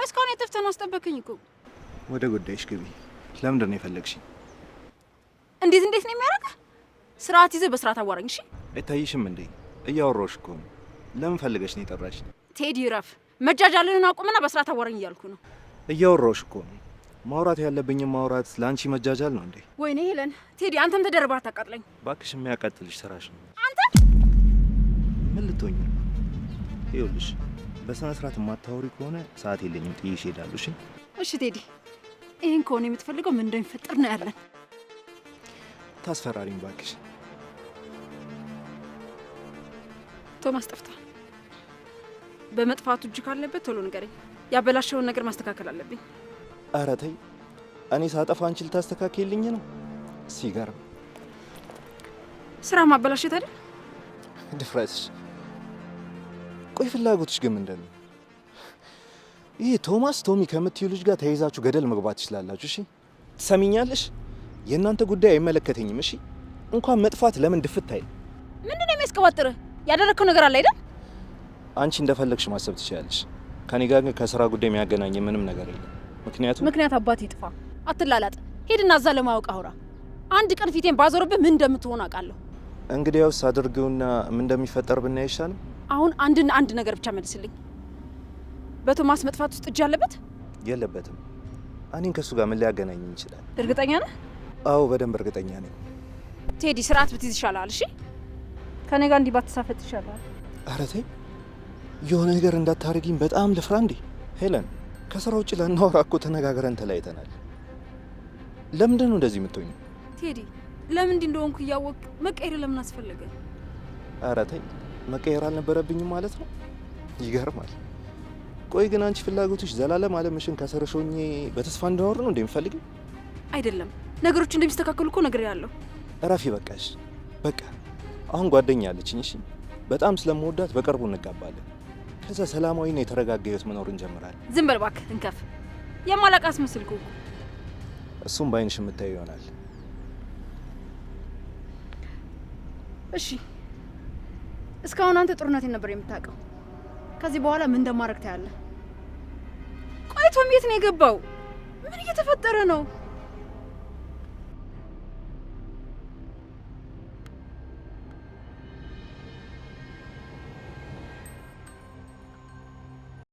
እስካሁን የት ጠፍተህ ነው? አስጠበቅኝ እኮ። ወደ ጉዳይሽ ግቢ። ለምንድን ነው የፈለግሽኝ? እንዴት እንዴት ነው የሚያደርግህ? ስርዓት ይዘህ በስርዓት አዋራኝ እሺ? አይታይሽም እንዴ? እያወራሁሽ እኮ ነው። ለምን ፈልገሽ ነው የጠራሽኝ? ቴዲ ረፍ፣ መጃጃልህን አቁምና በስርዓት አዋራኝ እያልኩ ነው። እያወራሁሽ እኮ ነው። ማውራት ያለብኝም ማውራት ለአንቺ መጃጃል ነው እንዴ? ወይኔ ሄለን፣ ቴዲ አንተም ተደርበህ አታቃጥለኝ። ባክሽ፣ የሚያቃጥልሽ ስራሽ ነው። አንተ ምን ልትሆኝ ነው? ይኸውልሽ በስነ ስርዓት የማታወሪ ከሆነ ሰዓት የለኝም፣ ጥዬሽ እሄዳለሁ። እሺ? እሺ ቴዲ፣ ይህን ከሆነ የምትፈልገው ምን እንደሚፈጠር ነው ያለን። ታስፈራሪኝ ባክሽ። ቶማስ ጠፍቷል። በመጥፋቱ እጅ ካለበት ቶሎ ንገረኝ። ያበላሸውን ነገር ማስተካከል አለብኝ። ኧረ ተይ፣ እኔ ሳጠፋ አንቺ ልታስተካክልኝ ነው? ሲገርም ስራ ማበላሸት አይደል? ድፍረትሽ። ቆይ ፍላጎትሽ ግን ምንድን ነው? ይህ ቶማስ ቶሚ ከምትዩ ልጅ ጋር ተያይዛችሁ ገደል መግባት ትችላላችሁ። እሺ ትሰሚኛለሽ? የእናንተ ጉዳይ አይመለከተኝም። እሺ እንኳን መጥፋት ለምን ድፍት አይል። ምንድን ነው የሚያስቀባጥርህ? ያደረግከው ነገር አለ አይደል? አንቺ እንደፈለግሽ ማሰብ ትችላለሽ። ከኔ ጋር ግን ከስራ ጉዳይ የሚያገናኝ ምንም ነገር የለም። ምክንያቱም ምክንያት አባት ይጥፋ። አትላላጥ። ሄድና እዛ ለማወቅ አውራ። አንድ ቀን ፊቴን ባዞርብህ ምን እንደምትሆን አውቃለሁ። እንግዲያውስ አድርገውና ምን እንደሚፈጠር ብናይ አይሻልም? አሁን አንድና አንድ ነገር ብቻ መልስልኝ። በቶማስ መጥፋት ውስጥ እጅ አለበት? የለበትም። እኔን ከእሱ ጋር ምን ሊያገናኘኝ ይችላል? እርግጠኛ ነህ? አዎ በደንብ እርግጠኛ ነኝ። ቴዲ ስርዓት ብትይዝ ይሻላል። እሺ ከኔ ጋር እንዲህ ባትሳፈጥ ይሻላል። ኧረ ተይ፣ የሆነ ነገር እንዳታደርጊኝ በጣም ልፍራ እንዴ? ሄለን፣ ከስራ ውጭ ላናወራ እኮ ተነጋግረን ተለያይተናል። ለምንድን ነው እንደዚህ የምትሆኚው? ቴዲ ለምን እንዲህ እንደሆንኩ እያወቅ መቀየር ለምን አስፈለገ? ኧረ ተይ፣ መቀየር አልነበረብኝም ማለት ነው? ይገርማል። ቆይ ግን አንቺ ፍላጎትሽ ዘላለም አለምሽን ከስርሽ ሆኜ በተስፋ እንድኖር ነው እንዴ የምፈልገው? አይደለም፣ ነገሮች እንደሚስተካከሉ እኮ ነግሬሃለሁ። እረፊ በቃሽ። በቃ አሁን ጓደኛ አለችኝ። እሺ በጣም ስለምወዳት በቅርቡ እንጋባለን። ከዛ ሰላማዊና የተረጋጋ ህይወት መኖር እንጀምራለን። ዝም በል እባክህ፣ እንከፍ። የማላውቅ አስመስልኩ እኮ። እሱም በአይንሽ የምታየው ይሆናል። እሺ እስካሁን አንተ ጥሩነቴን ነበር የምታውቀው። ከዚህ በኋላ ምን እንደማደርግ ታያለህ። ቆይ ቶም የት ነው የገባው? ምን እየተፈጠረ ነው?